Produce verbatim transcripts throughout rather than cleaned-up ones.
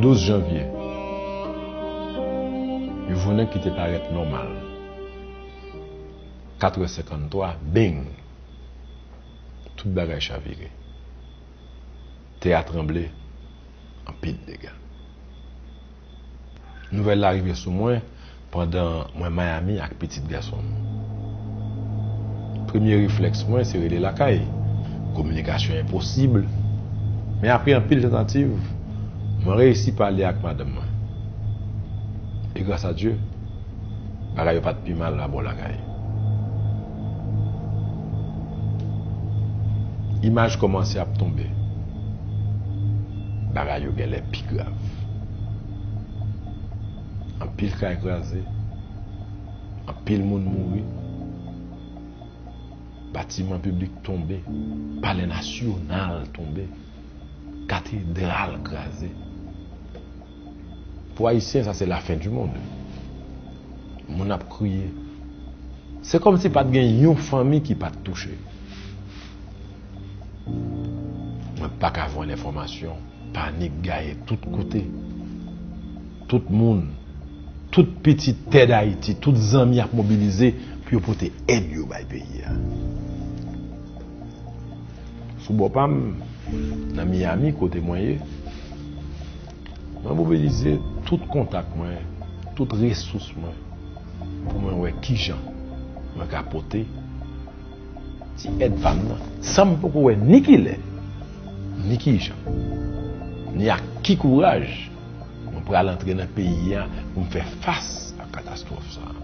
Douz janvye, yon jounen ki te parèt nòmal. Katrè senkanntwa, beng! Tout bagay chavire. Tè a tranble, anpil dega. Nouvèl la rive sou mwen pandan mwen Miami ak pitit gason m. Premye reflèks mwen se rele lakay. Kominikasyon enposib. Men apre anpil tantativ, mwen reyisi pale ak madanm mwen. E gras a Dye, bagay yo pa t pi mal labò lakay. Imaj kòmanse ap tonbe. Bagay yo genlè pi grav. Anpil kay kraze, anpil moun mouri, batiman piblik tonbe, Palè Nasyonal tonbe, katedral kraze. Pou Ayisyen, sa se lafen di mond. Moun ap kriye. Se kòmsi pa t gen yon fanmi ki pa t touche. Mwen pa ka jwenn enfòmasyon. Panik gaye tout kote. Tout moun, tout pitit tè Dayiti, tout zanmi ap mobilize pou yo pote èd yo bay peyi a. Sou bò pa m, nan Miami, kote mwen ye, mwen mobilize tout kontak mwen, tout resous mwen, pou mwen wè kijan mwen ka pote ti èd pa m nan, san m poko wè ni kilè, ni kijan, ni ak ki kouraj mwen pral antre nan peyi a pou m fè fas ak katastwòf sa a.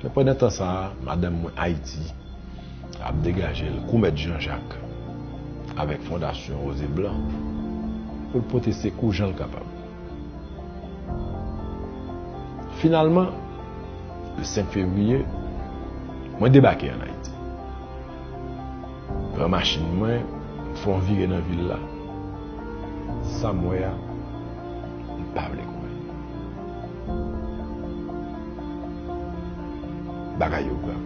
Men pandan tan sa a, madanm mwen Ayiti ap degaje l kou Mèt Jan Jak avèk Fondasyon Woze Blan pou l pote sekou jan l kapab. Finalman, le senk fevriye, mwen debake ann Ayiti. Pran machin mwen, m fè yon vire nan vil la. Sa m wè a, m pa vle kwè. Bagay yo grav.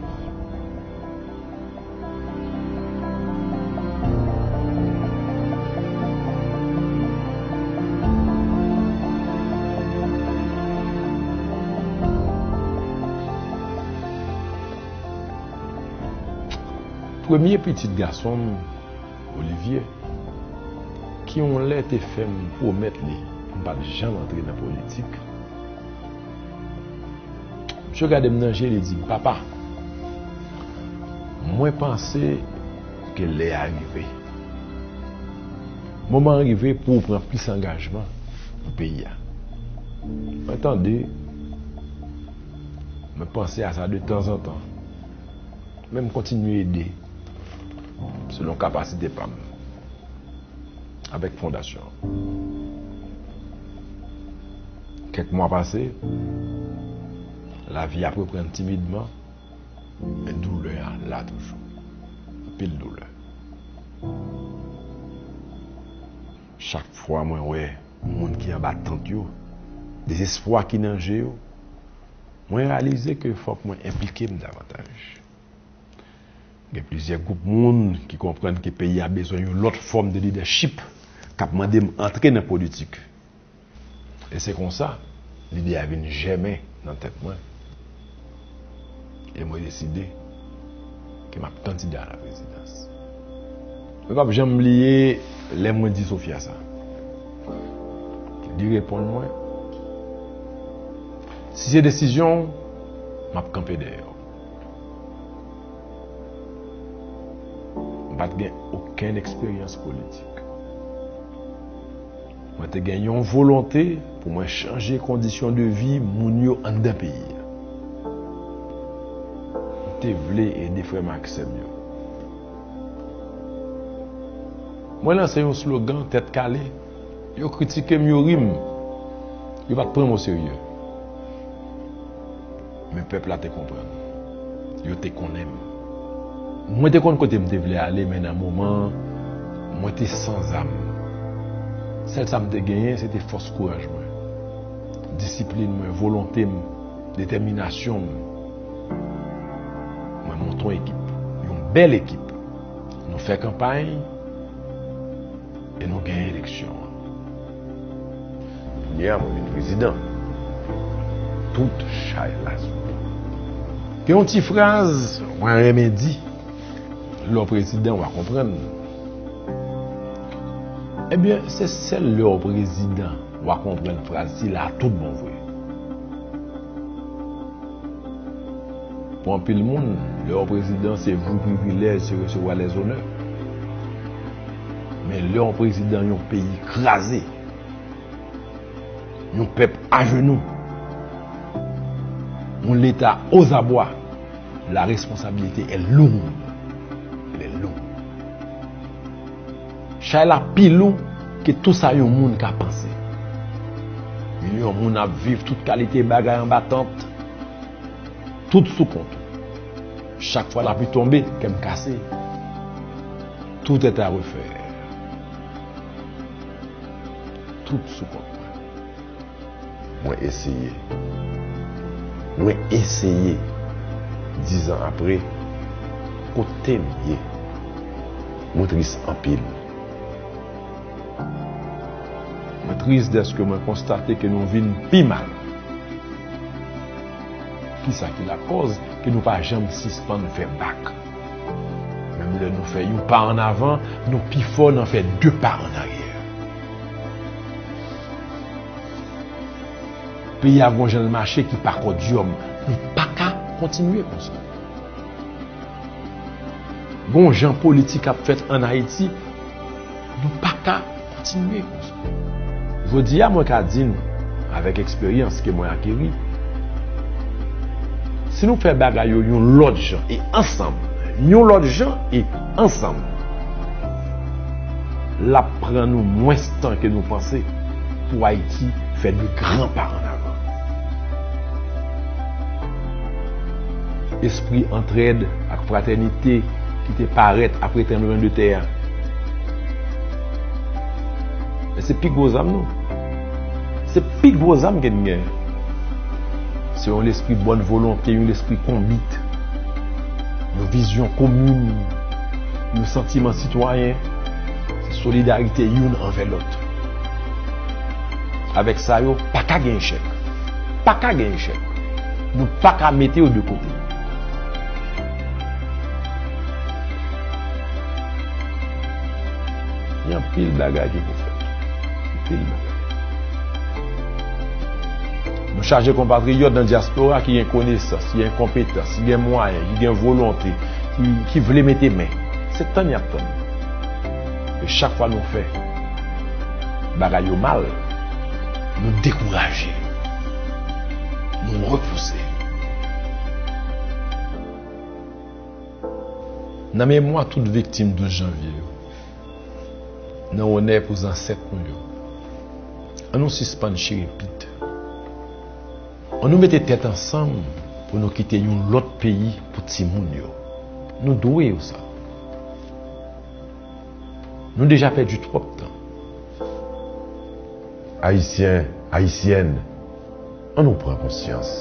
Premye pitit gason m, Olivier, ki yon lè te fè m pwomèt li pou m pa t janm antre nan politik, misye gade m nan je, li di m, "Papa, mwen panse ke lè a rive. Moman an rive pou w pran plis angajman pou peyi a." Mwen tande, mwen panse a sa de tanzantan. Men m kontinye ede selon kapasite pa m avèk fondasyon an. Kèk mwa pase, lavi ap reprann timidman, men doulè a la toujou. Anpil doulè. Chak fwa mwen wè moun ki anba tant yo, dezespwa ki nan je yo, mwen reyalize ke fòk mwen enplike m davantaj. Gen plizyè gwoup moun ki konprann ke peyi a bezwen yon lòt fòm de lidèchip k ap mande m antre nan politik. E se konsa, lide a vin jèmen nan tèt mwen. E mwen deside ke m ap kandida a la prezidans. Mwen p ap janm bliye lè mwen di Sofia sa. Li reponn mwen, "Si se desizyon w, m ap kanpe dèyè w." M pa t gen okenn eksperyans politik. Mwen te gen yon volonte pou mwen chanje kondisyon de vi moun yo anndan peyi a. M te vle ede frè m ak sè m yo. Mwen lanse yon slogan tèt kale, yo kritike m, yo ri m, yo pa t pran m oserye. Men pèp la te konprann. Yo te konnen m. Mwen te konn kote m te vle ale, men nan moman an, mwen te san zam. Sèl sa m te genyen, se te fòs kouraj mwen, disiplin mwen, volonte m, detèminasyon m. Mwen monte yon ekip, yon bèl ekip. Nou fè kanpay e nou genyen eleksyon an. Yè a, mwen vin prezidan. Tout chay la sou mwen. Gen yon ti fraz mwen renmen di, lè w prezidan, w a konprann. Ebyen, se sèl lè w prezidan, w a konprann fraz sila a tout bon vre. Pou anpil moun, lè w prezidan, se jou privilèj, se resevwa lèzonè. Men lè w prezidan yon peyi kraze, yon pèp ajenou, yon leta ozabwa, la responsabilité est lourde. Elle est lourde. Chay la pi lou ke tou sa yon moun ka panse. Milyon moun ap viv tout kalite bagay anba tant, tout sou kont ou. Chak fwa lapli tonbe, kè m kase. Tout est à refaire. Tout sou kont mwen. Mwen eseye. Mwen eseye. Dizan apre, kote m ye? Mwen tris anpil. Mwen tris dèske mwen konstate ke nou vin pi mal. Kisa ki lakòz ke nou pa janm sispann fè bak? Menm lè nou fè yon pa annavan, nou pi fò nan fè de pa annaryè. Peyi a gon jan l mache ki pa kòdyòm. Nou pa ka kontinye konsa. Gon jan politik ap fèt ann Ayiti, nou pa ka kontinye konsa. Jodi a, mwen ka di nou, avèk eksperyans ke mwen akeri, si nou fè bagay yo yon lòt jan e ansanm, yon lòt jan e ansanm, l ap pran nou mwens tan ke nou panse pou Ayiti fè de gran pa annavan. Espri antrèd ak fratènite ki te parèt apre tranblemann de tè a. Men se pi gwo zam nou. Se pi gwo zam ke n gen. Se yon lespri bòn volonte, yon lespri konbit, yon vizyon komin, yon santiman sitwayen. Se solidarite youn anvè lòt. Avèk sa yo, pa ka gen echèk. Pa ka gen echèk. Nou pa ka mete yo de kote. Gen anpil bagay ki pou fèt. Anpil bagay. Nou chaje konpatriyòt nan dyaspora ki gen konesans, ki gen konpetans, ki gen mwayen, ki gen volonte, ki, ki vle mete men. Se tann y ap tann. E chak fwa nou fè bagay yo mal, nou dekouraje, nou repouse. Nan memwa tout viktim douz janvye yo, nan onè pou zansèt nou yo, ann nou sispann chire pit. Ann nou mete tèt ansanm pou nou kite yon lòt peyi pou timoun yo. Nou dwe yo sa. Nou deja pèdi twòp tan. Ayisyen, Ayisyèn, ann nou pran konsyans.